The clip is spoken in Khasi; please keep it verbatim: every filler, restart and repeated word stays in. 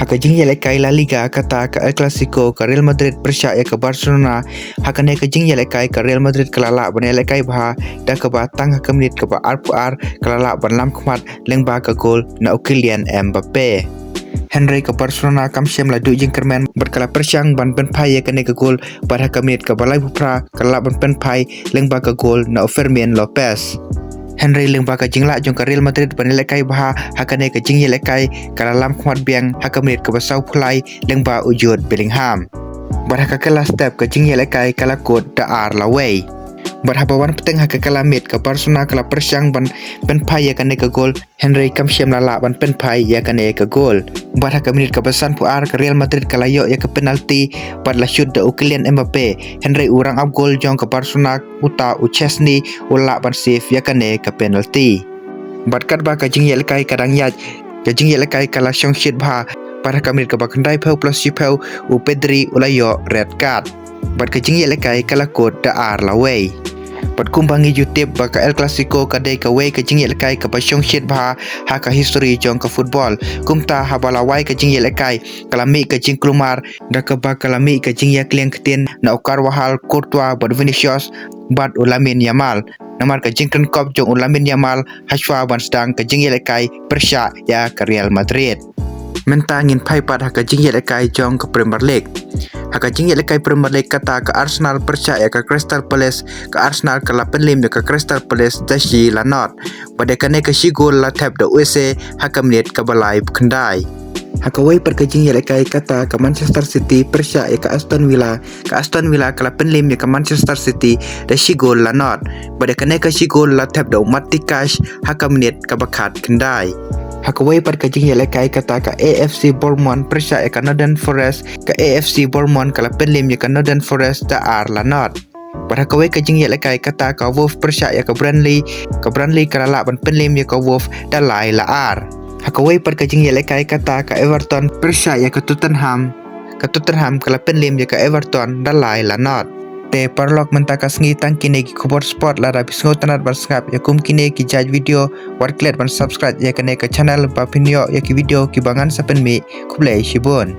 Ha ka jingïalehkai La Liga kata ka El Clasico, ka Real Madrid pyrshah ïa ka Barcelona. Ha kane ka jingïalehkai ka Real Madrid ka la lah ban ïalehkai bha da kaba tang ha ka minit kaba arphew ar ka la lah ban lam khmat lyngba ka gol na u Kylian Mbappe. Hynrei ka Barcelona kam shym la duh jingkyrmen bad ka la pyrshang ban pynphai ïa kane ka gol bad ha ka minit kaba laiphew phra ka la lah ban pynphai lyngba ka gol na u Fermin Lopez. Hynrei lyngba ka jinglah jong ka Real Madrid ban ïalehkai bha ha kane ka jingïalehkai ka la lam khmat biang ha ka minit kaba sawphew lai lyngba u Jude Bellingham. Bad ha ka kylla step ka jingïalehkai ka la kut da ar lawei. Bad haba wan bteng ha ka kylla miet ka Barcelona ka la pyrshang ban pynphai ïa kane ka gol, hynrei kam shym la lah ban pynphai ïa kane ka gol. Bad ha ka minit kaba sanphew ar ka Real Madrid ka la ïoh ïa ka penalti bad la shoot da u Kylian Mbappe, hynrei u rangap gol jong ka Barcelona uta u Chesney u lah ban save ïa kane ka penalti. Bad katba ka jingïalehkai ka dang ïaid, ka jingïalehkai ka la shong shit bha, bad ha ka minit kaba khyndaiphew plus shiphew u Pedri u la ïoh red card. Bad ka jingïalehkai ka la kut da ar lawei. Bad kumba ngi ju tip ba ka El Clasico ka dei kawei ka jingïalehkai kaba shong shit bha ha ka history jong ka football. Kumta haba la wai ka jingïalehkai ka la mih ka jingkulmar da kaba ka la mih ka jingïakliang ktien na u Carvajal, Courtois bad Vinicius bad u Lamine Yamal. Namar ka jingkren kop jong u Lamine Yamal hashwa ban sdang ka jingïalehkai pyrshah ïa ka Real Madrid. Mynta ngin phai pat ha ka jingïalehkai jong ka Premier League. Ha ka jingïalehkai Premier League kata ka Arsenal pyrshah ïa ka Crystal Palace, ka Arsenal ka la pynliem ïa ka Crystal Palace da shi la not. Bad ïa kane ka shi gol la thep da u Eze ha ka minit kaba laiphew khyndai. Ha kawei pat ka jingïalehkai kata ka Manchester City pyrshah ïa ka Aston Villa, ka Aston Villa ka la pynliem ïa ka Manchester City da shi gol la not. Bad ïa kane ka shi gol la thep da u Matty Cash ha ka minit kaba khat khyndai. Ha kawei pat ka jingïalehkai kata ka A F C Bournemouth pyrshah ïa ka Nottingham Forest, ka A F C Bournemouth ka la pynliem ïa ka Nottingham Forest da ar la not. Bad ha kawei ka jingïalehkai kata ka Wolves pyrshah ïa ka Burnley, ka Burnley ka la lah ban pynliem ïa ka Wolves da lai la ar. Ha kawei pat ka jingïalehkai kata ka Everton pyrshah ïa ka Tottenham, ka Tottenham ka la pynliem ïa ka Everton da lai la not. Te paralok, mynta ka sngi tang kine ki khubor sport. Lada phi sngewtynnat ban sngap ïa kum kine ki jait video, wat klet ban subscribe ïa kane ka channel ba phin ïoh ïa ki video kiba ngan sa pynmih. Khublei shibun.